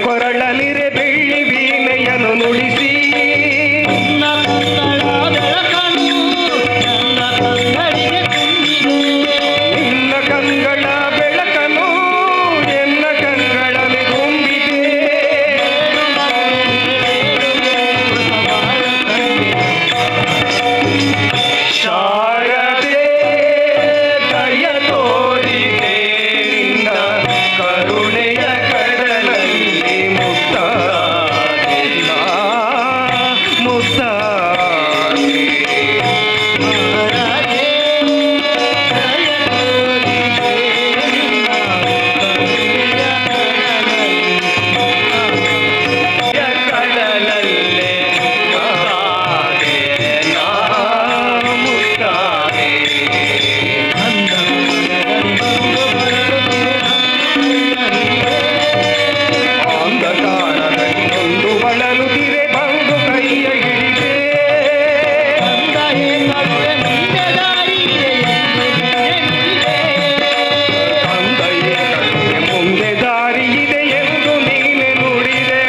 ಕೊರಳಲಿರೆ ಬೆಳ್ಳಿ ವೀಣೆಯನ್ನು ನುಡಿಸಿ ನಿನ್ನ ಕಂಗಳ ಬೆಳಕನು ಎನ್ನ ಕಂಗಳಲ್ಲಿ ತುಂಬಿದೆ. ಶಾರದೆ ದಯ ತೋರಿದೆ ನಿನ್ನ ಕರುಣೆಯ ಕಡಲಲ್ಲಿ ಮುಕ್ತಾದೆ ನಾ ಮುಕ್ತಾದೆ. ಕಡಲಲ್ಲೇ ಮುಕ್ತಾದೆ ನಾ ಮುಕ್ತಾದೆ. ಅಂಧಕಾರದಲ್ಲೊಂದು ಬಳಲುತ್ತಿರೆ ಬಂದು ಕೈಯ ಹಿಡಿದೆ. ತಂದೆಯೇ ಕರುಣೆ ಮುಂದೆ ದಾರಿ ಇದೆ ಎಂದು ನೀನೆ ನುಡಿದೆ.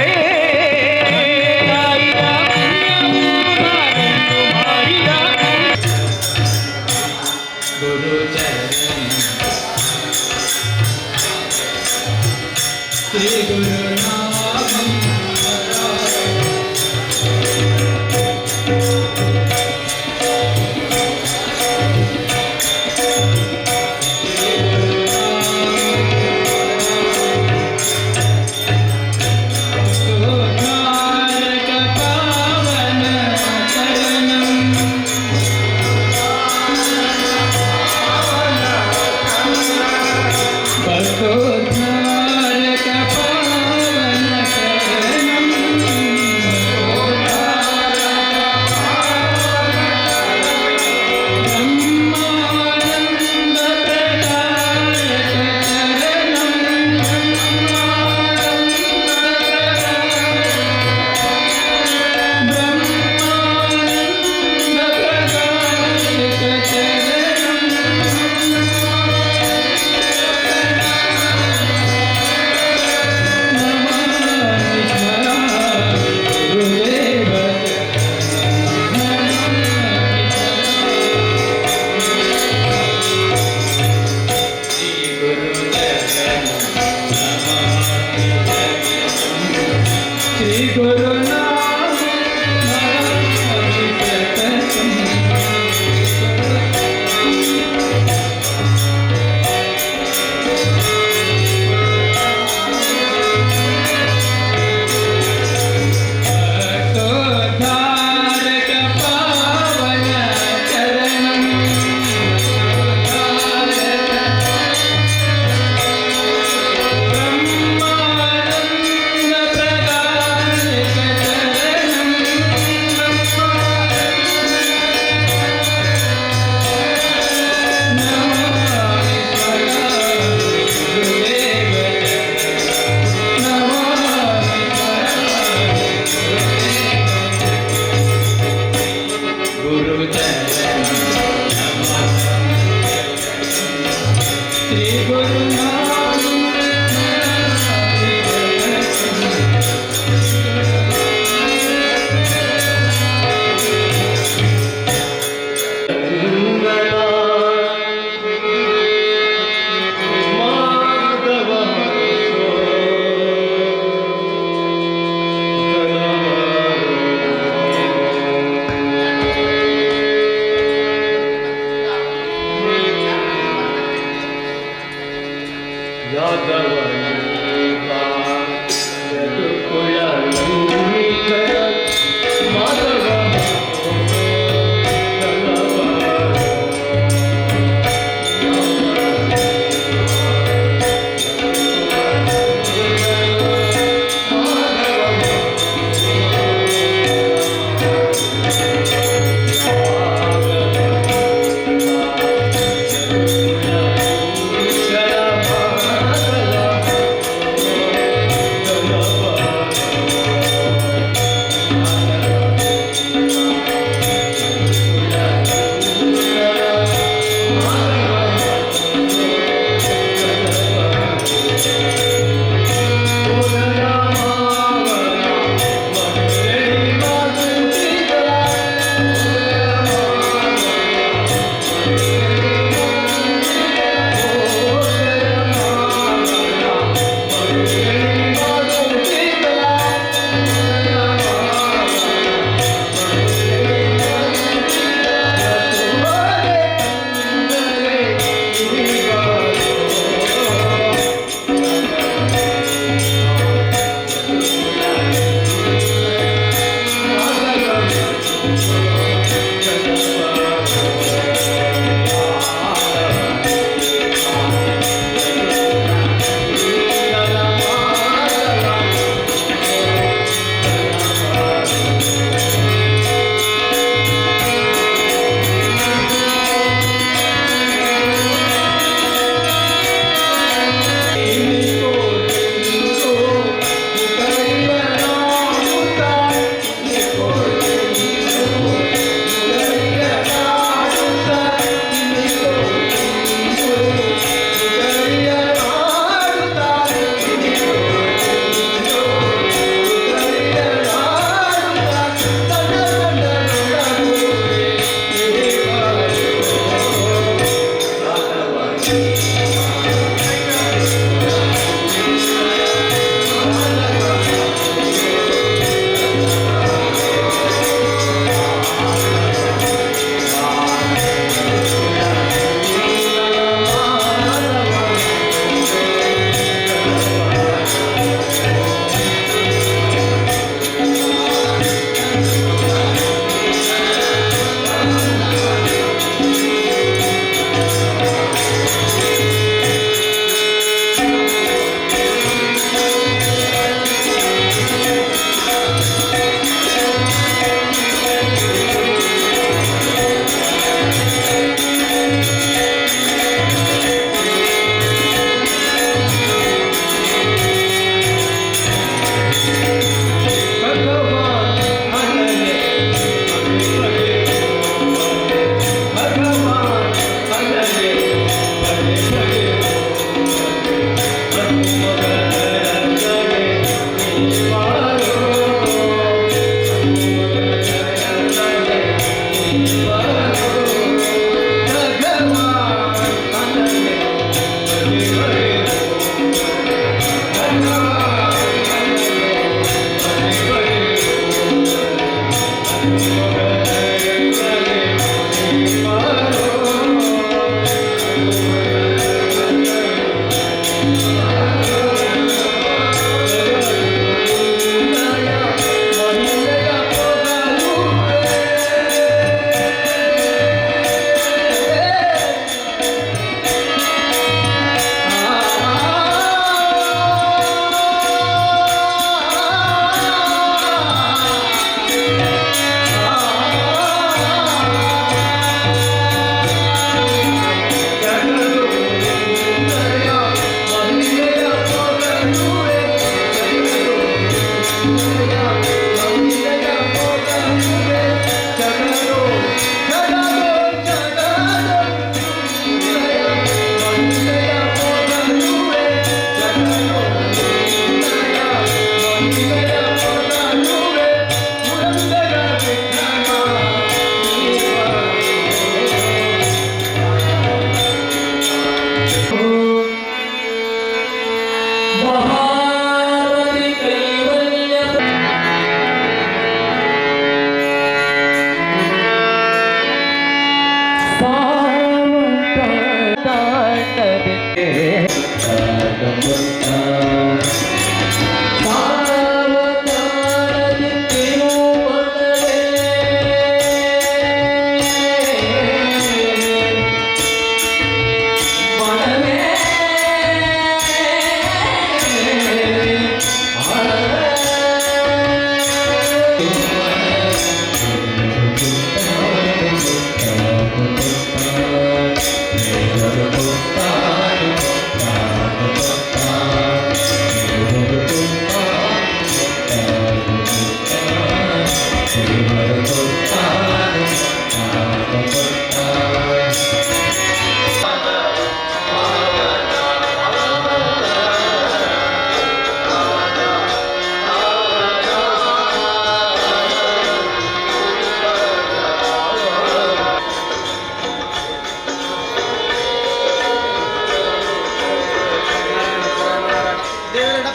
ಶ್ರೀ ಗುರುನಾಮಂ. ತಾರಕ ಪಾವನ ಚರಣಂ. ಭಕ್ತೋದ್ಧಾರಕ ಪಾವನ ಚರಣಂ. ಬ್ರಹ್ಮಾನಂದ ಪ್ರದಾಯಕ ಚರಣಂ. ಬ್ರಹ್ಮಾನಂದ ಪ್ರದಾಯಕ ಚರಣಂ. ನಮಾಮಿ ಸ್ಮರಾಮಿ ಗುರುದೇವ. ನಮಾಮಿ ಶ್ರೀ ಗುರು ಚರಣಂ ನಮಾಮಿ ಶ್ರೀ ಗುರು ನಾಮ ನಮಾಮಿ ಸತತಂ. ಭಕ್ತೋದ್ಧಾರಕ ಪಾವನ ಚರಣಂ. ಬ್ರಹ್ಮಾನಂದ ಪ್ರದಾಯಕ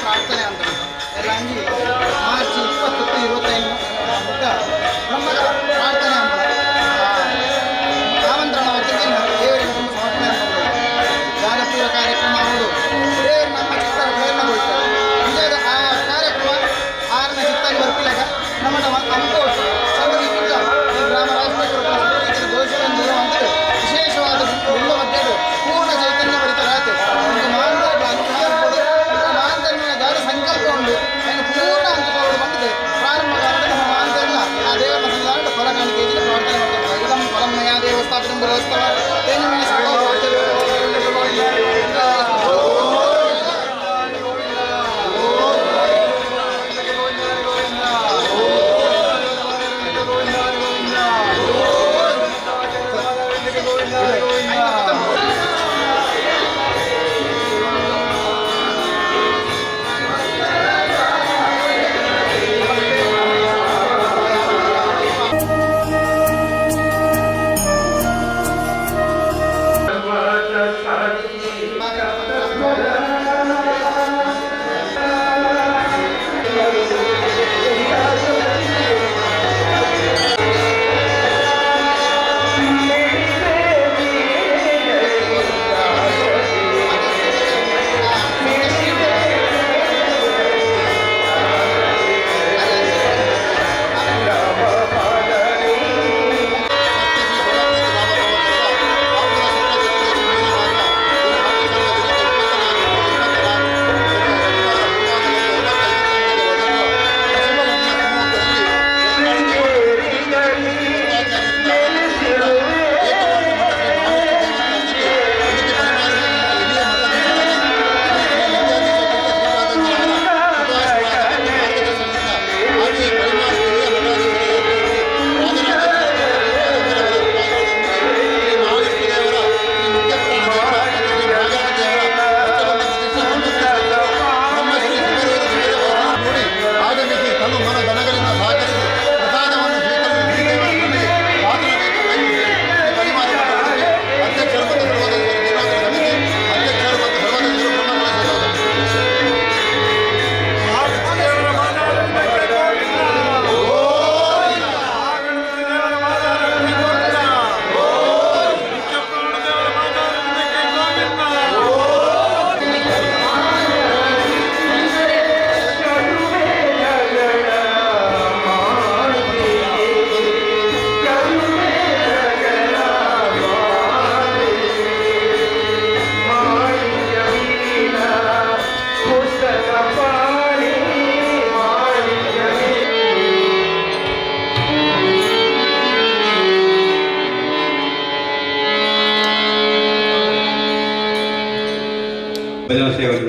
ಪ್ರಾರ್ಥನೆ ಅಂತ ಎಲ್ಲಂಗಿ ಮಾರ್ಚ್ 20 25 ಅಂತ ಬ್ರಹ್ಮದ ಪ್ರಾರ್ಥನೆ ಅಂತ ಆಮಂತ್ರಣ ದೇವರಿಗೆ ತುಂಬ ಸಮರ್ಪಣೆ ಅಂತ ಜಾಗಪೂರ ಕಾರ್ಯಕ್ರಮ ಹೌದು. ದೇವರು ನಮ್ಮ ಚಿತ್ತರ ಪ್ರೇರಣೆ ಕೊಡ್ತಾರೆ. ನಿಜವಾದ ಆ ಕಾರ್ಯಕ್ರಮ ಆರನ ಚಿತ್ತಾಗಿ ಬರ್ಪಿಲಾಗ ನಮ್ಮ ನಮ್ಮ ಅಂಕೋಟು ಸರ್ವರಿಗಿಂತ ಈ ಗ್ರಾಮ ರಾಜಕೀಯ ಘೋಷಣೆ ಅಂತ ವಿಶೇಷವಾದ ತುಂಬ ಮಧ್ಯೆ ಪೂರ್ಣ ಚೈತನ್ಯ ಬರಿತರಾತೆ ಒಂದು ಮಾಂತರ ಅನುಗ್ರಹ ಮಾಂತರ್ಮಿನ ದಾರ ಸಂಕಲ್ಪ ಉಂಟು ಅದನ್ನು ಪೂರ್ಣ ಅಂತ ಬಂದಿದೆ. ಪ್ರಾರಂಭ ನಮ್ಮ ಮಾಂತರ್ನ ಆ ದೇವರ ಸಂಧಾನ ಫಲ ಕಾಣಿಕೆ ಪ್ರಾರ್ಥನೆ ಮಾಡ್ತಾರೆ. ಇದಂ ಫಲಮಯ ದೇವಸ್ಥಾಪಿತ ದೇವಸ್ಥಾನ ತೇನ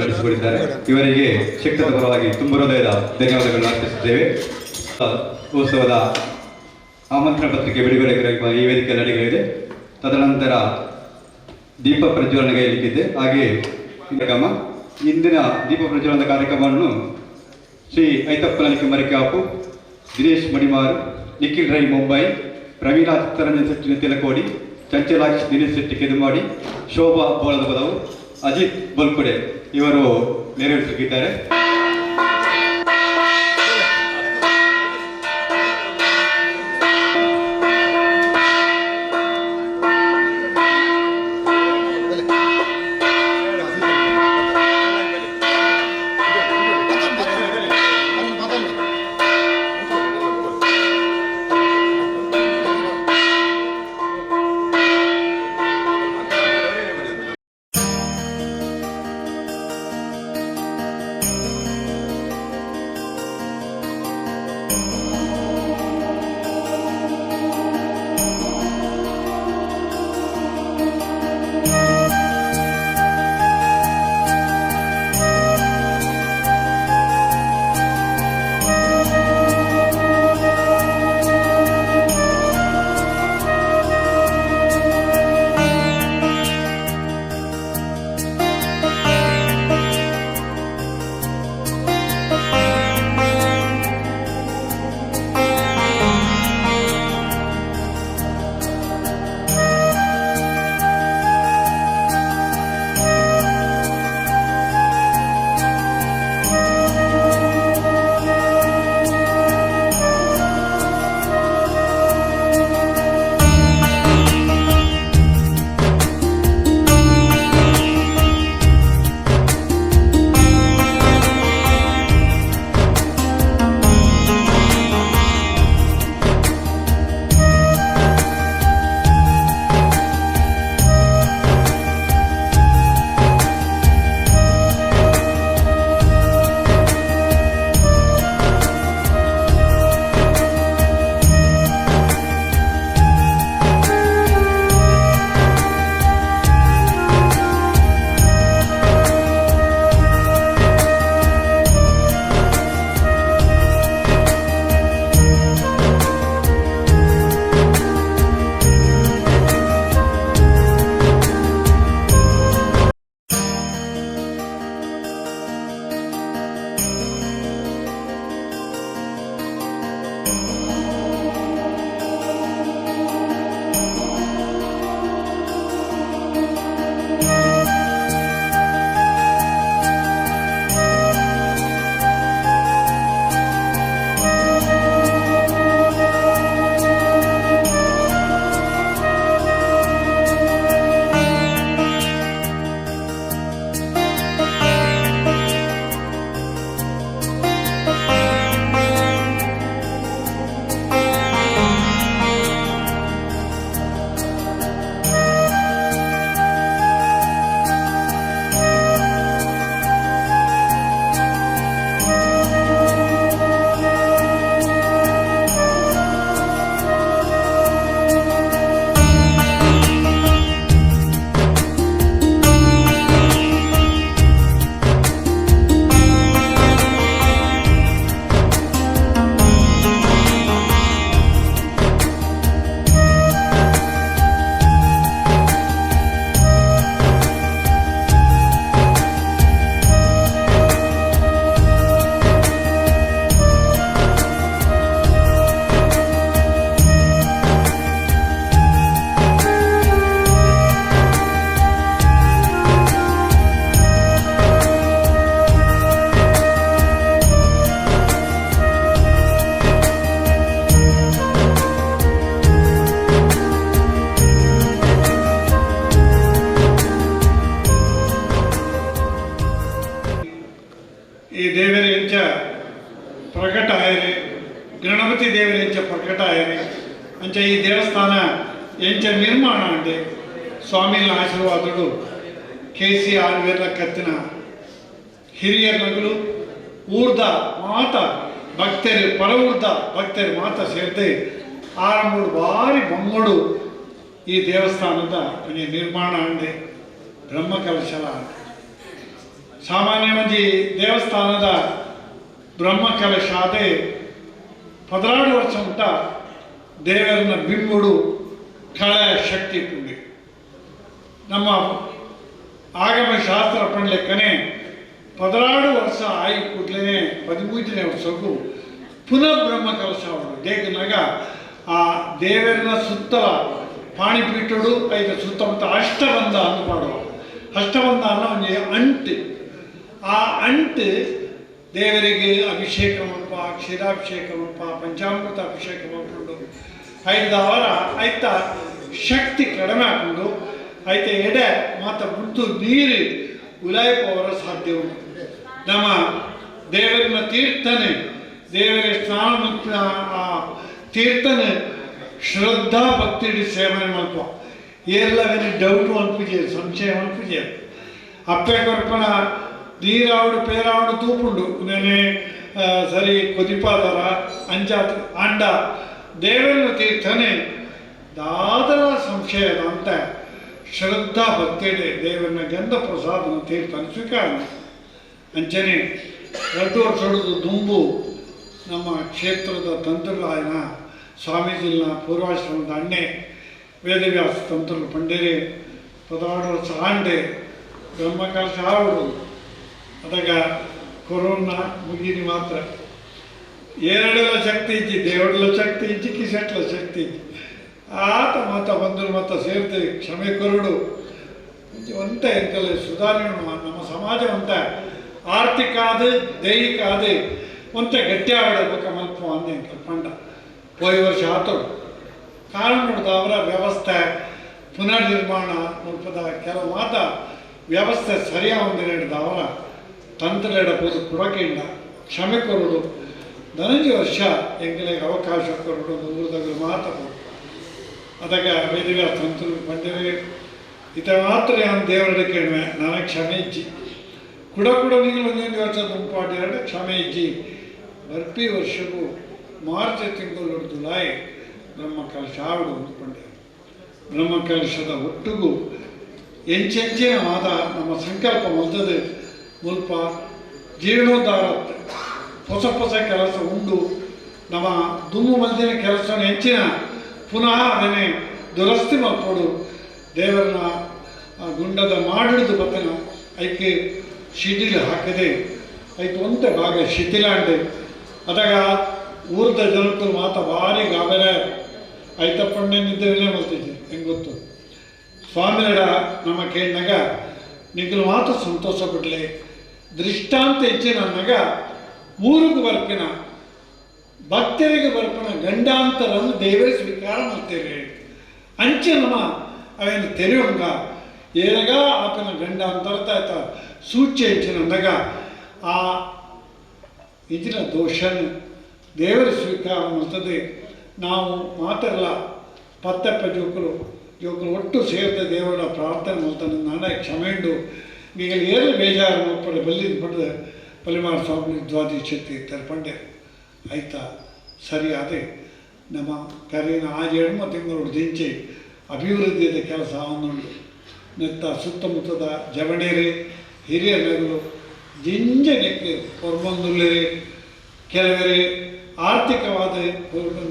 ನಡೆಸಿಕೊಟ್ಟಿದ್ದಾರೆ. ಇವರಿಗೆ ಶಿಕ್ಷಕರ ಪರವಾಗಿ ತುಂಬ ಹೃದಯದ ಧನ್ಯವಾದಗಳನ್ನು ಅರ್ಪಿಸುತ್ತೇವೆ. ಉತ್ಸವದ ಆಮಂತ್ರಣ ಪತ್ರಿಕೆ ಬಿಡುಗಡೆ ಈ ವೇದಿಕೆ ನಡೆಯಲಿದೆ. ತದನಂತರ ದೀಪ ಪ್ರಜ್ವಲನೆಗೈಲಿಕ್ಕಿದೆ. ಹಾಗೆಯೇ ಕಾರ್ಯಕ್ರಮ ಇಂದಿನ ದೀಪ ಪ್ರಜ್ವಲನದ ಕಾರ್ಯಕ್ರಮವನ್ನು ಶ್ರೀ ಐತಪ್ಪನಲಿಕ್ಕೆ ಮರಿಕಾಪು, ದಿನೇಶ್ ಮಡಿಮಾರು, ನಿಖಿಲ್ ರೈ ಮುಂಬೈ, ಪ್ರವೀಣಾ ಚಿತ್ತರಂಜನ್ ಶೆಟ್ಟಿ ತಿಲಕೋಡಿ, ಚಂಚಲಾಕ್ಷಿ ದಿನೇಶ್ ಶೆಟ್ಟಿ ಕೆದುಮಾಡಿ, ಶೋಭಾ ಬೋಳದ ಪದವು, ಅಜಿತ್ ಬಲ್ಕುಡೆ ಇವರು ನೆರವೇರಿಸಲಿದ್ದಾರೆ. ಈ ದೇವರಿಂಚ ಪ್ರಕಟ ಆಯರಿ, ಗಣಪತಿ ದೇವರಿಂಚ ಪ್ರಕಟ ಆಯರಿ ಅಂಚ ಈ ದೇವಸ್ಥಾನ ಎಂಚ ನಿರ್ಮಾಣ ಅಂಡೆ ಸ್ವಾಮಿನ ಆಶೀರ್ವಾದಗಳು ಕೆ ಸಿ ಆಳ್ವೇರ್ಲ ಕತ್ತಿನ ಹಿರಿಯರ್ ನಗಲು ಊರ್ದ ಮಾತ ಭಕ್ತರು ಪರವೂರ್ದ ಭಕ್ತರು ಮಾತ ಸೇರ್ದೆ ಆರಂಭಡು ಭಾರಿ ಬೊಮ್ಮಡು ಈ ದೇವಸ್ಥಾನದ ಒಂಜಿ ನಿರ್ಮಾಣ ಅಂಡೆ ಬ್ರಹ್ಮಕಲಶಲ. ಸಾಮಾನ್ಯವಾಗಿ ದೇವಸ್ಥಾನದ ಬ್ರಹ್ಮಕಲಶ ಅದೇ 16 ವರ್ಷ ಉಂಟ ದೇವರನ್ನ ಬಿಂಬುಡು ಕಳೆ ಶಕ್ತಿ ಪುಂಡಿ ನಮ್ಮ ಆಗಮ ಶಾಸ್ತ್ರ ಪಂಡ್ಲೆಕ್ಕನೆ 16 ವರ್ಷ ಆಯಿ ಕೂಡಲೇ 13ನೇ ವರ್ಷಕ್ಕೂ ಪುನಃ ಬ್ರಹ್ಮ ಕಲಶ ಅವಳು ದೇಗನಾಗ ಆ ದೇವರನ್ನ ಸುತ್ತಲ ಪಾಣಿಪೀಠಡು ಐದು ಸುತ್ತಮುತ್ತ ಅಷ್ಟಬಂಧ ಅನ್ನು ಮಾಡುವ ಅಷ್ಟಬಂಧ ಅನ್ನೋ ಒಂದು ಅಂಟು ಆ ಅಂಟು ದೇವರಿಗೆ ಅಭಿಷೇಕ ಮಲ್ಪ ಕ್ಷೀರಾಭಿಷೇಕ ಮಲ್ಪ ಪಂಚಾಮೃತ ಅಭಿಷೇಕ ಮಾಡಿಕೊಂಡು ಐದು ಅವರ ಐತ ಶಕ್ತಿ ಕಡಿಮೆ ಹಾಕೊಂಡು ಐತ ಎಡೆ ಮಾತ ಬಿಟ್ಟು ನೀರು ಉಲಾಯಿಪವರ ಸಾಧ್ಯ ಉಂಟು. ನಮ್ಮ ದೇವರನ್ನ ತೀರ್ಥನೆ ದೇವರ ಸ್ನಾನ ಮತ್ತು ಆ ತೀರ್ಥನೆ ಶ್ರದ್ಧಾ ಭಕ್ತಿ ಸೇವನೆ ಮಲ್ಪ ಏರ್ಲಗನೆ ಡೌಟು ಅನ್ಪುಜೆ ಸಂಶಯ ಅನ್ಪುಜೆ ಅಪ್ಪೆ ಕೊರ್ಪಣ ನೀರಾವಡು ಪೇರಾವಡು ತೂಪುಂಡು ನೆನೆ ಸರಿ ಕೊದಿಪಾದರ ಅಂಚಾತ ಅಂಡ ದೇವರನ್ನ ತೀರ್ಥನೆ ದಾದರ ಸಂಶಯದ ಅಂತ ಶ್ರದ್ಧಾ ಭಕ್ತಿ ದೇವರನ್ನ ಗಂಧ ಪ್ರಸಾದನ ತೀರ್ಥನ ಸ್ವೀಕಾರ ಅಂಚನೆ 2 ವರ್ಷದ ದುಂಬು ನಮ್ಮ ಕ್ಷೇತ್ರದ ತಂತ್ರರಾಯನ ಸ್ವಾಮೀಜಿನ ಪೂರ್ವಾಶ್ರಮದ ಅಣ್ಣೆ ವೇದವ್ಯಾಸ ತಂತ್ರರು ಪಂಡೇರಿ 16 ವರ್ಷ ಆಂಡೆ ಬ್ರಹ್ಮಕಲಶ ಆವಡು ಅದಾಗ ಕೊರೋನಾ ಮುಗಿನಿ ಮಾತ್ರ ಎರಡೆಲ್ಲ ಶಕ್ತಿ ಇಜ್ಜಿ ದೇವಡಲ ಶಕ್ತಿ ಇಜ್ಜಿ ಕಿಸೆಟ್ಲ ಶಕ್ತಿ ಇಜ್ಜಿ ಆತ ಮಾತ ಬಂದರು ಮತ್ತ ಸೇರ್ತೇವೆ ಕ್ಷಮೆ ಕೊರಡು ಒಂತ ಎಂಕಲ್ಲ ಸುಧಾರಣೆ ನಮ್ಮ ಸಮಾಜ ಒಂತ ಆರ್ಥಿಕ ಆದ ದೈಹಿಕ ಆದ ಒಂತ ಗಟ್ಟಿ ಆಡಬೇಕು ಮಲ್ಪ ಅಂದ ಎಂಕಲ್ ಪಂಡ ಪೋಯಿ ವರ್ಷ ಆತೋಡು ಕಾರಣ ನೋಡಿದ ಅವರ ವ್ಯವಸ್ಥೆ ಪುನರ್ನಿರ್ಮಾಣ ಮುಲ್ಪದ ಕೆಲವು ಮಾತ ವ್ಯವಸ್ಥೆ ಸರಿಯಾದ ಹಿಡಿದ ಅವರ ತಂತ್ರಲೆಡ ಪೋದು ಕೊಡಕಿಂಡ ಕ್ಷಮೆ ಕೊರಡು ಧನಂಜಯ ವರ್ಷ ಎಂಕಲಿಗೆ ಅವಕಾಶ ಕೊರಡು ಊರದಾಗ ಮಾತ ಅದಾಗ ವೇದವ್ಯಾಸ ತಂತ್ರರು ಬಂದಿವೆ ಇತ ಮಾತ್ರ ನಾನು ದೇವರ ಕೇಳುವೆ ನನಗೆ ಕ್ಷಮೆ ಇಜ್ಜಿ ಕೂಡ ಕೂಡ ನೀವು ಒಂದೊಂದು ವರ್ಷ ದುಂಪಾಡಿದರೆ ಕ್ಷಮೆ ಇಜ್ಜಿ ಬರ್ಪಿ ವರ್ಷಕ್ಕೂ ಮಾರ್ಚ್ ತಿಂಗಳು ಜುಲೈ ಬ್ರಹ್ಮಕಲಶ ಆವಡು ಅಂದ್ಕೊಂಡೆ ಬ್ರಹ್ಮಕಲಶದ ಒಟ್ಟಿಗೂ ಎಂಚೆಂಚಿನ ಮಾತ ನಮ್ಮ ಸಂಕಲ್ಪ ಮೊದಲದೆ ಮುಲ್ಪ ಜೀರ್ಣೋದ್ಧಾರ ಹೊಸ ಹೊಸ ಕೆಲಸ ಉಂಡು ನಮ್ಮ ದುಮ್ಮು ಮಲ್ದಿನ ಕೆಲಸ ಹೆಚ್ಚಿನ ಪುನಃ ಅದನ್ನೇ ದುರಸ್ತಿ ಮಲ್ಪೋಡು ದೇವರನ್ನ ಗುಂಡದ ಮಾಡಿಡಿದು ಬತ್ತನ ಐಕೆ ಶಿಥಿಲ ಹಾಕದೆ ಐತು ಒಂತೆ ಭಾಗ ಶಿಥಿಲಾಂಡೆ ಅದಾಗ ಊರ್ದ ಜನಕ್ಕೂ ಮಾತ ಭಾರಿ ಗಾಬರೆ ಐತಪ್ಪಣ್ಣೆ ನಿದ್ದೆನೇ ಮಲ್ತಿದ್ದೆ ಹೆಂಗೆ ಗೊತ್ತು ಸ್ವಾಮಿನಡ ನಮ್ಮ ಕೇಳಿನಾಗ ನಿಗಲು ಮಾತ್ರ ಸಂತೋಷ ಪಡಲಿ ದೃಷ್ಟಾಂತ ಹೆಚ್ಚಿನ ನಗ ಊರಿಗೆ ಬರ್ಪಿನ ಭಕ್ತರಿಗೆ ಬರ್ಪಿನ ಗಂಡಾಂತರನ್ನು ದೇವರೇ ಸ್ವೀಕಾರ ಮಾಡ್ತೇವೆ ಅಂಚೆ ನಮ್ಮ ಅವೇನು ತೆರೆಯುವಂಗ ಏರಗ ಆತನ ಗಂಡಾಂತರ ತಾಯ್ತ ಸೂಚ್ಯ ಹೆಚ್ಚಿನ ಅಂದಾಗ ಆ ಇದಿನ ದೋಷನ ದೇವರ ಸ್ವೀಕಾರ ಮಾಡ್ತದೆ. ನಾವು ಮಾತ್ರಲ್ಲ ಪತ್ತಪ್ಪ ಜೋಕರು ಜೋಕರು ಒಟ್ಟು ಸೇರಿದ ದೇವರ ಪ್ರಾರ್ಥನೆ ಮಾಡ್ತಾನೆ ನಾನೇ ಕ್ಷಮೆಂಡು ಈಗ ಏನು ಬೇಜಾರು ಮಕ್ಕಳು ಬಲ್ಲಿದ ಪಡೆದ ಪಲಿಮಾರ್ ಸ್ವಾಮಿ ದ್ವಾದಿ ಶಕ್ತಿ ಪಂಡೆ ಆಯ್ತಾ ಸರಿ ಅದೇ ನಮ್ಮ ಕರೀನ ಆ 7 ತಿಂಗಳು ದಿಂಚೆ ಅಭಿವೃದ್ಧಿಯದ ಕೆಲಸ ಅವನುಂಡು ನೆತ್ತ ಸುತ್ತಮುತ್ತದ ಜವಣೇರಿ ಹಿರಿಯ ನಗಲು ಜಿಂಜನೆಕ್ಕೆ ಕೊರ್ಬಂದುಲ್ಲೇರಿ ಕೆಲವರೆ ಆರ್ಥಿಕವಾದ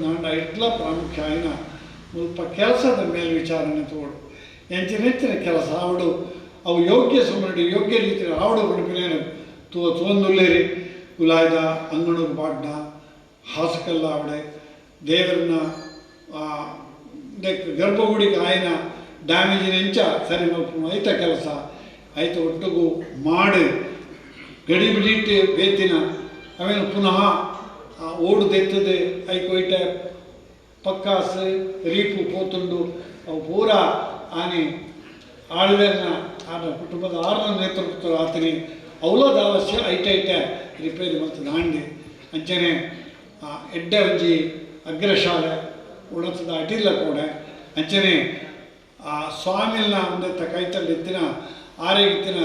ನಾಂಡ ಇಟ್ಲ ಪ್ರಾಮುಖ್ಯ ಆಯ್ನ ಮುಲ್ಪ ಕೆಲಸದ ಮೇಲ್ವಿಚಾರಣೆ ತೋಡು ಎಂಚಿನೆಚ್ಚಿನ ಕೆಲಸ ಆವಡು ಅವು ಯೋಗ್ಯ ಸಮಯ ಯೋಗ್ಯ ರೀತಿಯ ಆವಡು ಪಡಿಪಿನೇನು ತೋ ತೋಂದುಲ್ಲೇರಿ ಉಲಾಯ್ದ ಅಂಗಣದ ಪಾಡ್ನ ಹಾಸುಕಲ್ಲ ಆವಡೆ ದೇವರನ್ನ ಗರ್ಭಗುಡಿಗೆ ಆಯ್ನ ಡ್ಯಾಮೇಜಿನ ಎಂಚ ಸರಿ ಮಲ್ಪ ಐತ ಕೆಲಸ ಐತ ಒಟ್ಟಿಗೂ ಮಾಡಿ ಗಡಿ ಬಿಡಿಟ್ಟು ಬೇತಿನ ಆಮೇಲೆ ಪುನಃ ಓಡು ದೆತ್ತದೆ ಐಕೊಯ್ಟ ಪಕ್ಕಾಸು ರೀಪು ಪೋತುಂಡು ಅವು ಪೂರ ಆನೆ ಆಳ್ವೆರ್ನ ಆನ ಕುಟುಂಬದ ಆರನ ನೇತೃತ್ವ ಆತನಿ ಅವಲದ ಅವಶ್ಯ ಐಟ ಐಟ ರಿಪೇರಿ ಮತ್ತು ದಾಂಡಿ ಅಂಚನೆ ಆ ಎಡ್ಡೆ ಒಂಜಿ ಅಗ್ರಶಾಲೆ ಉಣತದ ಅಟಿಲ್ಲ ಕೂಡ ಅಂಚನೆ ಆ ಸ್ವಾಮಿಲ್ನ ಒಂದೆತ್ತ ಕೈತಲ್ಲಿ ಇತ್ತಿನ ಆರೋಗ್ಯತ್ತಿನ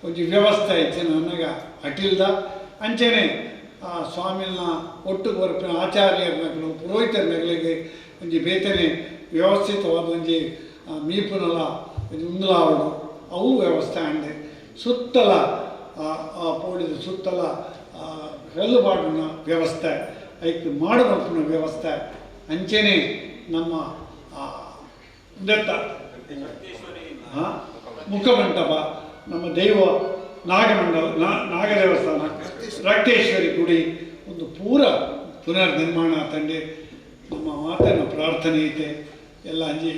ಒಂಜಿ ವ್ಯವಸ್ಥೆ ಇತ್ತಿನ ನನಗ ಅಟಿಲ್ದ ಅಂಚನೆ ಆ ಸ್ವಾಮಿಲ್ನ ಒಟ್ಟು ಬರಪಿನ ಆಚಾರ್ಯರ ನಗಲು ಪುರೋಹಿತರ ನಗಲಿಗೆ ಒಂಜಿ ಬೇತನೆ ವ್ಯವಸ್ಥಿತವಾದ ಒಂಜಿ ಮೀಪುನಲ ಒಂಜಿ ಉಂದಲಾವಡು ಅವು ವ್ಯವಸ್ಥೆ ಅಂಡೆ ಸುತ್ತಲ ಆ ಪೋಳಿದ ಸುತ್ತಲ ಕಲ್ಲು ಬಾಡಿನ ವ್ಯವಸ್ಥೆ ಐಕ್ ಮಾಡುವಂಥ ವ್ಯವಸ್ಥೆ ಅಂಚೆನೆ ನಮ್ಮ ದತ್ತ ಮುಖಮಂಟಪ ನಮ್ಮ ದೈವ ನಾಗಮಂಡಲ ನಾಗದೇವಸ್ಥಾನ ರಕ್ತೇಶ್ವರಿ ಗುಡಿ ಒಂದು ಪೂರ ಪುನರ್ ನಿರ್ಮಾಣ ತಂಡೆ ನಮ್ಮ ಮಾತನ ಪ್ರಾರ್ಥನೆ ಐತೆ. ಎಲ್ಲ ಅಂಜಿ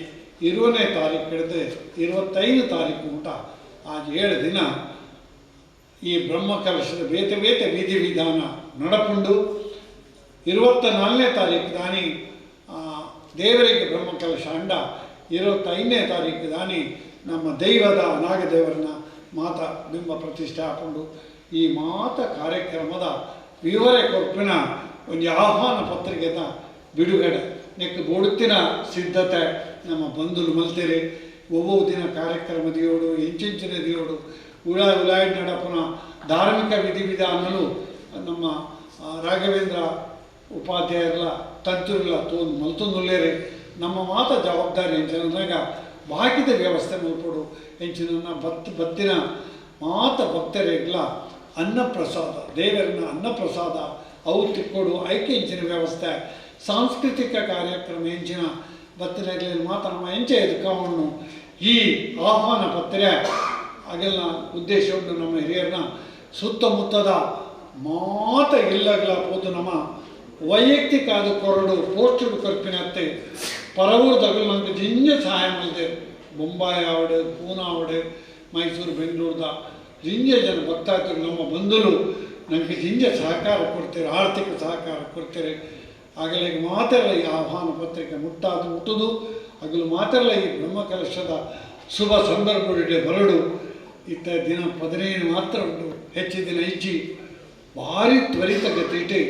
20ನೇ ತಾರೀಕು ಹಿಡಿದು 25 ತಾರೀಕು ಊಟ ಆ 7 ದಿನ ಈ ಬ್ರಹ್ಮಕಲಶದ ಬೇತೆ ಬೇತೆ ವಿಧಿ ವಿಧಾನ ನಡಪುಂಡು. 24ನೇ ತಾರೀಕು ದಾನಿ ದೇವರಿಗೆ ಬ್ರಹ್ಮಕಲಶ ಅಂಡ, 25ನೇ ತಾರೀಕು ದಾನಿ ನಮ್ಮ ದೈವದ ನಾಗದೇವರನ್ನ ಮಾತಾ ಬಿಂಬ ಪ್ರತಿಷ್ಠೆ ಹಾಕೊಂಡು ಈ ಮಾತ ಕಾರ್ಯಕ್ರಮದ ವಿವರ ಕೊರ್ಪಿನ ಒಂದು ಆಹ್ವಾನ ಪತ್ರಿಕೆದ ಬಿಡುಗಡೆ ನೆಕ್ ಬೋಡುತ್ತಿನ ಸಿದ್ಧತೆ ನಮ್ಮ ಬಂಧುಲು ಮಲ್ತೀರಿ. ಒಬ್ಬೊಬ್ಬ ದಿನ ಕಾರ್ಯಕ್ರಮ ದಿಯೋಡು ಎಂಚೆಂಚಿನ ದಿಯೋಡು ಉಳಾ ಉಲಾಯ್ ನಡಪುನ ಧಾರ್ಮಿಕ ವಿಧಿವಿಧಾನಲು ನಮ್ಮ ರಾಘವೇಂದ್ರ ಉಪಾಧ್ಯಾಯರ ತಂತುರುಗಳ ತೋನ್ ಮಲ್ತೊಂದುಲ್ಲೇರಿ. ನಮ್ಮ ಮಾತ ಜವಾಬ್ದಾರಿ ಎಂಚಿನಾಗ ಬಾಕಿದ ವ್ಯವಸ್ಥೆ ಮಲ್ಪಡು ಎಂಚಿನ ಬತ್ತಿನ ಮಾತ ಭಕ್ತರಿಗೆಲ್ಲ ಅನ್ನಪ್ರಸಾದ ದೇವರನ್ನ ಅನ್ನಪ್ರಸಾದ ಅವು ತಿಕ್ಕೊಡು ಐಕೆ ಎಂಚಿನ ವ್ಯವಸ್ಥೆ ಸಾಂಸ್ಕೃತಿಕ ಕಾರ್ಯಕ್ರಮ ಎಂಚಿನ ಬತ್ತಿನಾಗಲಿ ಮಾತ ನಮ್ಮ ಎಂಚೆ ಎದುಕವನ್ನು ಈ ಆಹ್ವಾನ ಪತ್ರೆ ಅಗೆಲ್ಲ ಉದ್ದೇಶ ಉಂಟು. ನಮ್ಮ ಹಿರಿಯರನ್ನ ಸುತ್ತಮುತ್ತದ ಮಾತ ಇಲ್ಲಗಳ ಪೋದು ನಮ್ಮ ವೈಯಕ್ತಿಕ ಅದು ಕೊರಡು ಪೋಸ್ಟು ಕೊರ್ಪಿನತ್ತೆ ಪರವೂರ್ದಗಲು ನಮಗೆ ಜಿಂಜ ಸಹಾಯ ಮಾಡಿದೆ. ಬೊಂಬಾಯಿ ಆವಡೆ ಪೂನಾ ಆವಡೆ ಮೈಸೂರು ಬೆಂಗಳೂರ್ದ ಜಿಂಜ ಜನ ಭಕ್ತಾದಿಗಳು ನಮ್ಮ ಬಂಧುಲು ನಮಗೆ ಜಿಂಜ ಸಹಕಾರ ಕೊಡ್ತಾರೆ, ಆರ್ಥಿಕ ಸಹಕಾರ ಕೊಡ್ತಾರೆ. ಆಗಲೇ ಮಾತೆಲ್ಲ ಈ ಆಹ್ವಾನ ಪತ್ರಿಕೆ ಮುಟ್ಟಾದು ಮುಟ್ಟುದು ಆಗಲೂ ಮಾತೆಲ್ಲ ಈ ಬ್ರಹ್ಮಕಲಶದ ಶುಭ ಸಂದರ್ಭಗಳಿಗೆ ಬರಡು. ಇತ್ತ ದಿನ 15 ಮಾತ್ರ ಉಂಟು, ಹೆಚ್ಚು ದಿನ ಇಜ್ಜಿ ಭಾರಿ ತ್ವರಿತಗತಿ ಇಟ್ಟು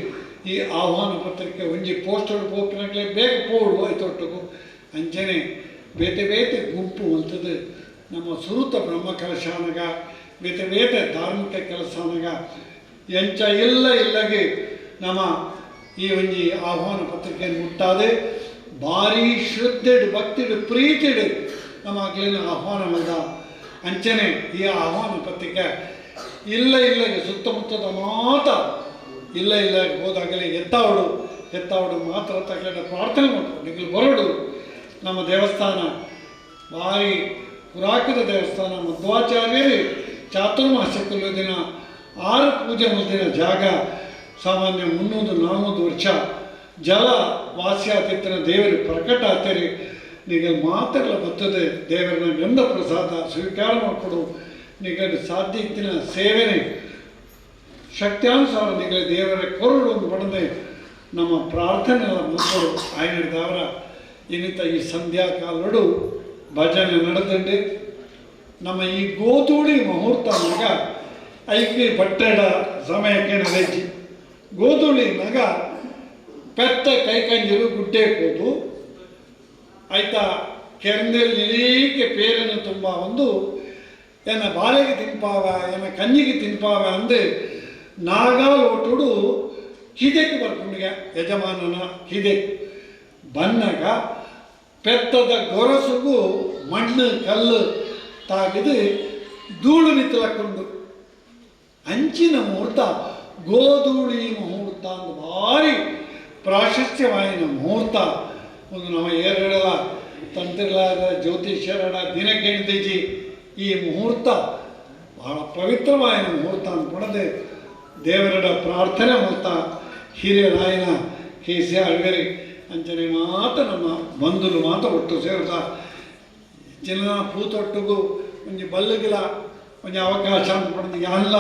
ಈ ಆಹ್ವಾನ ಪತ್ರಿಕೆ ಒಂಜಿ ಪೋಸ್ಟರ್ ಪೋಪಿನಾಗಲೇ ಬೇಗ ಪೋಡು ಆಯ್ತೊಟ್ಟುಗು ಅಂಚನೆ ಬೇತೆ ಬೇತೆ ಗುಂಪು ಅಂತದ್ದು ನಮ್ಮ ಸುರುತ ಬ್ರಹ್ಮಕಲಶಾನಗ ಬೇತೆ ಬೇತೆ ಧಾರ್ಮಿಕ ಕೆಲಸನಗ ಎಂಚ ಇಲ್ಲ ಇಲ್ಲಗೆ ನಮ್ಮ ಈ ಒಂಜಿ ಆಹ್ವಾನ ಪತ್ರಿಕೆಯನ್ನು ಮುಟ್ಟಾದೆ ಭಾರಿ ಶ್ರದ್ಧೆಡು ಭಕ್ತಿಡು ಪ್ರೀತಿಡು ನಮ್ಮ ಅಗ್ಲಿನ ಆಹ್ವಾನ ಬಂದ ಅಂಚನೆ ಈ ಆಹ್ವಾನ ಪತ್ರಿಕೆ ಇಲ್ಲ ಇಲ್ಲಗೆ ಸುತ್ತಮುತ್ತದ ಮಾತ ಇಲ್ಲ ಇಲ್ಲ ಹೋದಾಗಲೇ ಎತ್ತಾವಡು ಎತ್ತಾವಡು ಮಾತ್ರ ತಗಡ ಪ್ರಾರ್ಥನೆ ಮಾಡು ನಿಗಲು ಬರಡು. ನಮ್ಮ ದೇವಸ್ಥಾನ ಭಾರಿ ಪುರಾಕದ ದೇವಸ್ಥಾನ ಮಧ್ವಾಚಾರ್ಯರು ಚಾತುರ್ಮಾಸ್ಯ ದಿನ 6 ಪೂಜೆ ಮುದ್ದಿನ ಜಾಗ ಸಾಮಾನ್ಯ 300-400 ವರ್ಷ ಜಲ ವಾಸ್ಯಾತಿತ್ತನ ದೇವರು ಪ್ರಕಟ ಆಗ್ತಾರೆ. ನಿಗಲು ಮಾತೆಲ್ಲ ಬರ್ತದೆ ದೇವರನ್ನ ಗಂಧ ಪ್ರಸಾದ ಸ್ವೀಕಾರ ಮಾಡಿಕೊಡು. ನಿಗಲು ಸಾಧ್ಯ ಇತ್ತಿನ ಸೇವನೆ ಶಕ್ತ್ಯಾನುಸಾರ ನಿಗಲು ದೇವರ ಕೊರಡು ಒಂದು ಪಡೆದೆ ನಮ್ಮ ಪ್ರಾರ್ಥನೆ ಎಲ್ಲ ಮಕ್ಕಳು ಆಯ್ನಡಿದವರ ಇನ್ನಿತ ಈ ಸಂಧ್ಯಾಕಾಲಡು ಭಜನೆ ನಡೆದಂಡೆ ನಮ್ಮ ಈ ಗೋಧೂಳಿ ಮುಹೂರ್ತ ಮಗ ಐಕೆ ಬಟ್ಟೆಡ ಸಮಯಕ್ಕೆ ನಡೆಜಿ ಗೋಧೂಳಿ ಮಗ ಪೆತ್ತ ಕೈಕಂಜಿರು ಗುಡ್ಡೆ ಕೂದು ಆಯ್ತಾ ಕೆರೆಂದೆಲ್ಲಿ ಪೇರನ್ನು ತುಂಬ ಒಂದು ಎನ್ನ ಬಾಳೆಗೆ ತಿನ್ಪಾವ ಎನ್ನ ಕഞ്ഞിಗೆ ತಿನ್ಪಾವ ಅಂದು ನಾಗಾಲೋಟುಡು ಕಿದೆಕ್ಕೆ ಬರ್ಪುಂಡಿಗೆ ಯಜಮಾನನ ಕಿದೆ ಬನ್ನಗ ಪೆತ್ತದ ಗೊರಸುಗು ಮಣ್ಣು ಕಲ್ಲು ತಾಗಿದು ಧೂಳು ನಿತ್ತಲಕ್ಕೊಂಡು ಅಂಚಿನ ಮುಹೂರ್ತ ಗೋಧೂಳಿ ಮುಹೂರ್ತ ಅಂದು ಭಾರಿ ಪ್ರಾಶಸ್ತ್ಯವಾಯಿನ ಮುಹೂರ್ತ ಒಂದು ನಮ್ಮ ಏರಡಲ ತಂತ್ರಿಲಾದ ಜ್ಯೋತಿಷ್ಯರಡ ದಿನ ಕೇಳಿದೀಜಿ ಈ ಮುಹೂರ್ತ ಬಹಳ ಪವಿತ್ರವಾಯಿನ ಮುಹೂರ್ತ ಅಂದ್ಕೊಂಡದೆ ದೇವರಡ ಪ್ರಾರ್ಥನೆ ಮುಹೂರ್ತ ಹಿರಿಯರಾಯನ ಕೆ ಸಿ ಅಳ್ವೆರಿ ಅಂಚನೆ ಮಾತ ನಮ್ಮ ಬಂಧುಲು ಮಾತ ಒಟ್ಟು ಸೇರುತ್ತ ಚಿನ್ನ ಪೂತೊಟ್ಟುಗು ಒಂಜಿ ಬಲ್ಲುಗಿಲ ಒಂಜಿ ಅವಕಾಶ ಅಂದ್ಕೊಂಡು ಎಲ್ಲ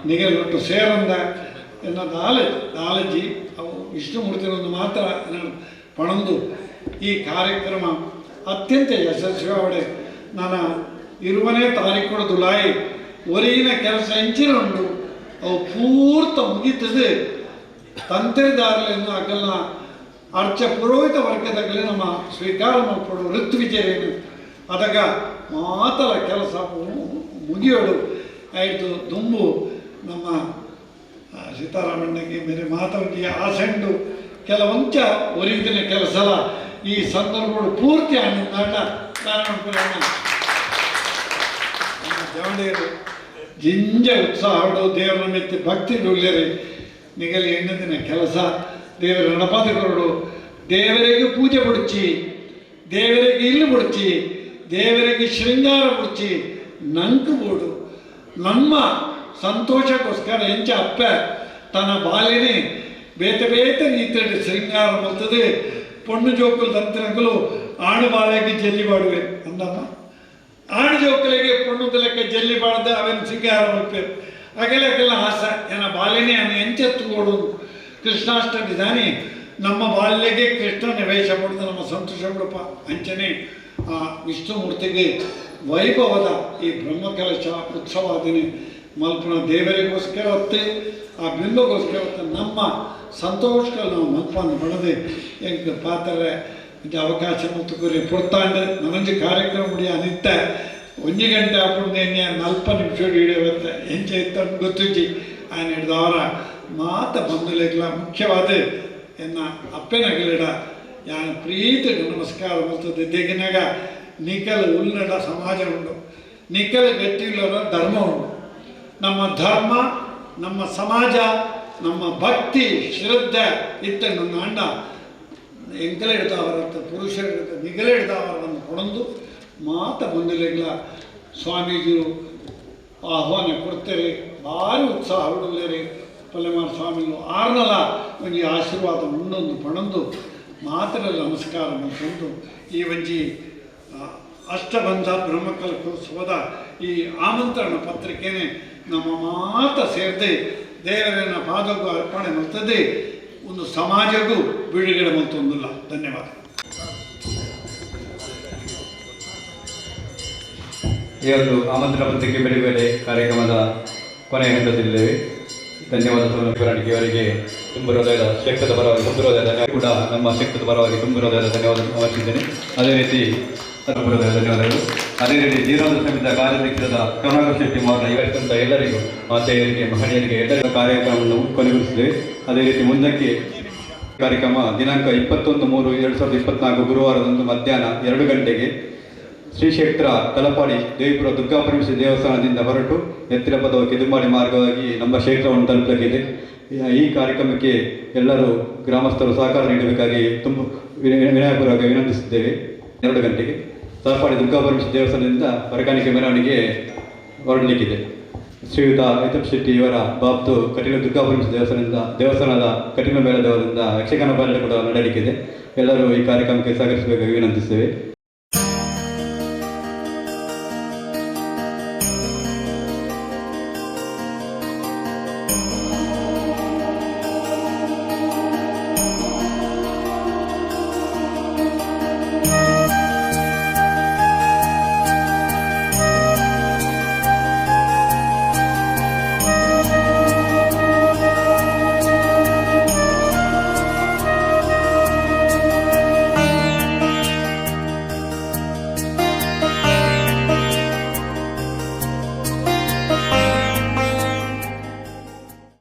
ನಿಗಲೊಟ್ಟು ಸೇರಂದ ಎನ್ನ ದಾಲಜಿ ಅವು ವಿಷ್ಣುಮೂರ್ತಿರೊಂದು ಮಾತ್ರ ಪಣಂದು ಈ ಕಾರ್ಯಕ್ರಮ ಅತ್ಯಂತ ಯಶಸ್ವಿಯಾವಡೆ. ನಾನು 20ನೇ ತಾರೀಕು ದುಲಾಯಿ ಒರಿಗಿನ ಕೆಲಸ ಎಂಚಿನ ಉಂಟು ಅವು ಪೂರ್ತ ಮುಗೀತದೆ. ತಂತ್ರಿದಾರಲೆನ್ನು ಅಗಲ್ನ ಅರ್ಚ ಪುರೋಹಿತ ವರ್ಗದಾಗಲೇ ನಮ್ಮ ಸ್ವೀಕಾರ ಮಾಡಿಕೊಡು ಋತ್ವಿಜರೇನು ಅದಗ ಮಾತಲ ಕೆಲಸ ಮುಗಿಯೋಡು ಆಯಿತು. ದುಂಬು ನಮ್ಮ ಸೀತಾರಾಮಣ್ಣಗೆ ಮೇರೆ ಮಾತವನಿಗೆ ಆಸೆಂಡು ಕೆಲವಂಚ ಒರಿಗಿನ ಕೆಲಸಲ ಈ ಸಂದರ್ಭಗಳು ಪೂರ್ತಿ ಆನಂದ ನಮ್ಮ ಜವಳಿಯರು ಜಿಂಜ ಉತ್ಸಾಹಡು ದೇವರ ಮೆತ್ತಿ ಭಕ್ತಿ ಉಳ್ಳೇರಿ ನಿಗಲಿ ಎಣ್ಣದಿನ ಕೆಲಸ ದೇವರ ನಡಪಾದ ಕೊರಡು ದೇವರಿಗೆ ಪೂಜೆ ಬುಡ್ಚಿ, ದೇವರಿಗೆ ಇಲ್ಲು ಬುಡ್ಚಿ, ದೇವರಿಗೆ ಶೃಂಗಾರ ಬುಡ್ಚಿ ನಂಕು ಬೋಡು. ನಮ್ಮ ಸಂತೋಷಕ್ಕೋಸ್ಕರ ಎಂಚ ಅಪ್ಪ ತನ್ನ ಬಾಲಿನಿ ಬೇತೆ ಬೇತೆ ರೀತಿಯಲ್ಲಿ ಶೃಂಗಾರ ಮಾಡ್ತದೆ. ಪೊಣ್ಣು ಜೋಕುಲು ತಂತ್ರಗಳು ಆಣು ಬಾಳೆಗೆ ಜಲ್ಲಿ ಬಾಡುವೆ ಅಂದಮ್ಮ, ಆಣು ಜೋಕುಲಿಗೆ ಪೊಣ್ಣು ಲೆಕ್ಕ ಜಲ್ಲಿ ಬಾಡದೆ ಅವನ ಶೃಂಗಾರ ಮಾಡ್ತೇವೆ. ಅಗಲಕ್ಕೆಲ್ಲ ಆಸೆ ಏನ ಬಾಲಿನಿ ಅನ್ನು ಎಂಚೆತ್ತುಕೊಡು. ಕೃಷ್ಣಾಷ್ಟಮಿ ದಾನಿ ನಮ್ಮ ಬಾಲ್ಯಗೆ ಕೃಷ್ಣನ ವೇಷ ಪಡೆದು ನಮ್ಮ ಸಂತೋಷ ಬಿಡಪ್ಪ. ಅಂಚನೆ ಆ ವಿಷ್ಣುಮೂರ್ತಿಗೆ ವೈಭವದ ಈ ಬ್ರಹ್ಮಕಲಶ ಉತ್ಸವಾದಿನಿ ಮಲ್ಪನ ದೇವರಿಗೋಸ್ಕರ ಹೊತ್ತೆ ಆ ಬಿಂಬಗೋಸ್ಕರ ಹೊತ್ತೆ ನಮ್ಮ ಸಂತೋಷಗಳು ನಾವು ಮಲ್ಪನ ಪಡೆದು ಎಂಕ್ ಪಾತ್ರೆ ಅವಕಾಶ ಮತ್ತು ಕುರಿ ಪುರ್ತಾಂಡ್ ನನಂಜಿ ಕಾರ್ಯಕ್ರಮ ಮುಡಿಯ ನಿತ್ತ ಒಂಜಿ ಗಂಟೆ ಆಪುಂಡು ಎಣ್ಣೆ ನಲ್ಪ ನಿಮಿಷ ಹಿಡಿಯುತ್ತೆ ಎಂಚೆ ಇತ್ತ ಗೊತ್ತುಜ್ಜಿ. ఆయన ಹಿಡಿದವರ ಮಾತ ಬಂಧುಲೆಗ್ಲ ಮುಖ್ಯವಾದ ಎನ್ನ ಅಪ್ಪೆನಗಲಿಡ ಯಾನ ಪ್ರೀತಿ ನಮಸ್ಕಾರ ಮಲ್ತದೆ. ದೇಗಿನಾಗ ನಿಕಲ ಉಲ್ಲಡ ಸಮಾಜ ಉಂಟು, ನಿಕಲ ಗಟ್ಟಿಲ್ಲರ ಧರ್ಮ ಉಂಟು. ನಮ್ಮ ಧರ್ಮ ನಮ್ಮ ಸಮಾಜ ನಮ್ಮ ಭಕ್ತಿ ಶ್ರದ್ಧೆ ಇತ್ತ ನನ್ನ ಅಣ್ಣ ಎಂಕಲೆಡ್ದವರಂತ ಪುರುಷರಿಡ್ದ ನಿಗಲೆಡ್ದವರನ್ನು ಕೊಡಂದು ಮಾತ ಬಂಧುಲೆಗ್ಲ ಸ್ವಾಮೀಜಿರು ಆಹ್ವಾನ ಕೊಡ್ತಾರೆ. ಭಾರಿ ಉತ್ಸಾಹ ಹುಡುಗಲೇರಿ ಪಲ್ಲೆಮಾರ ಸ್ವಾಮಿಗಳು ಆರ್ನಲ ಒಂಜಿ ಆಶೀರ್ವಾದ ಉಂಡೊಂದು ಪಣಂದು ಮಾತ್ರ ನಮಸ್ಕಾರ ಮಾಡ್ಕೊಂಡು ಈ ಒಂಜಿ ಅಷ್ಟಬಂಧ ಬ್ರಹ್ಮಕಲಶೋತ್ಸವದ ಈ ಆಮಂತ್ರಣ ಪತ್ರಿಕೆನೆ ನಮ್ಮ ಮಾತ ಸೇರಿದೆ ದೇವರನ್ನ ಪಾದಕ್ಕೂ ಅರ್ಪಣೆ ಮಾಡ್ತದೆ ಒಂದು ಸಮಾಜಕ್ಕೂ ಬಿಡುಗಡೆ ಮತ್ತೊಂದಿಲ್ಲ. ಧನ್ಯವಾದ. ಈ ಒಂದು ಆಮಂತ್ರಣ ಪತ್ರಿಕೆ ಬಿಡುಗಡೆ ಕಾರ್ಯಕ್ರಮದ ಕೊನೆಯ ಹಂತದಲ್ಲಿದ್ದೇವೆ. ಧನ್ಯವಾದ ಅವರಿಗೆ ತುಂಬ ಹೃದಯದ ಶಕ್ತದ ಪರವಾಗಿ ತುಂಬ ಹೃದಯದ ಧನ್ಯವಾದ ಕೂಡ ನಮ್ಮ ಶಕ್ತದ ಪರವಾಗಿ ತುಂಬ ಹೃದಯದ ಧನ್ಯವಾದ ಅರ್ಪಿಸಿದ್ದೇನೆ. ಅದೇ ರೀತಿ ತುಂಬ ಹೃದಯದ ಧನ್ಯವಾದಗಳು. ಅದೇ ರೀತಿ ಜೀರ್ಣೋದ್ಧಾರ ಸಮಿತಿಯ ಕಾರ್ಯಾಧ್ಯಕ್ಷರಾದ ಕರುಣಾಕರ್ ಶೆಟ್ಟಿ ಮಾರನ ಇವತ್ತಂತ ಎಲ್ಲರಿಗೂ ಮಾತೆಯರಿಗೆ ಮಹನೀಯರಿಗೆ ಎಲ್ಲರಿಗೂ ಕಾರ್ಯಕ್ರಮವನ್ನು ಕೊನೆಗೊಳಿಸಿದ್ದೇವೆ. ಅದೇ ರೀತಿ ಮುಂದಕ್ಕೆ ಕಾರ್ಯಕ್ರಮ ದಿನಾಂಕ 21/3/2024 ಗುರುವಾರದಂದು ಮಧ್ಯಾಹ್ನ 2 ಗಂಟೆಗೆ ಶ್ರೀ ಕ್ಷೇತ್ರ ತಲಪಾಡಿ ದೇವಿಪುರ ದುರ್ಗಾಪರಮೇಶ್ವರಿ ದೇವಸ್ಥಾನದಿಂದ ಹೊರಟು ಎತ್ತಿರಪದವ ಕೆದುಮಾಡಿ ಮಾರ್ಗವಾಗಿ ನಮ್ಮ ಕ್ಷೇತ್ರವನ್ನು ತಲುಪಲಿದೆ. ಈ ಕಾರ್ಯಕ್ರಮಕ್ಕೆ ಎಲ್ಲರೂ ಗ್ರಾಮಸ್ಥರು ಸಹಕಾರ ನೀಡಬೇಕಾಗಿ ತುಂಬ ವಿನಯಪೂರ್ವಕ ವಿನಂತಿಸಿದ್ದೇವೆ. 2 ಗಂಟೆಗೆ ತಲಪಾಡಿ ದುರ್ಗಾಪರಮೇಶ್ವರಿ ದೇವಸ್ಥಾನದಿಂದ ಹೊರಕಾಣಿಕೆ ಮೆರವಣಿಗೆ ಹೊರಡಲಿಕ್ಕಿದೆ. ಶ್ರೀಯುತ ಐತಪ್ ಶೆಟ್ಟಿ ಇವರ ಬಾಬ್ತು ಕಟೀಲು ದುರ್ಗಾಪರಮೇಶ್ವರಿ ದೇವಸ್ಥಾನದ ಕಟೀಲು ಮೇಳದವರಿಂದ ಯಕ್ಷಗಾನ ಬಾಲೆ ಕೂಡ ನಡೆಯಲಿಕ್ಕಿದೆ. ಎಲ್ಲರೂ ಈ ಕಾರ್ಯಕ್ರಮಕ್ಕೆ ಸಹಕರಿಸಬೇಕಾಗಿ ವಿನಂತಿಸ್ತೇವೆ.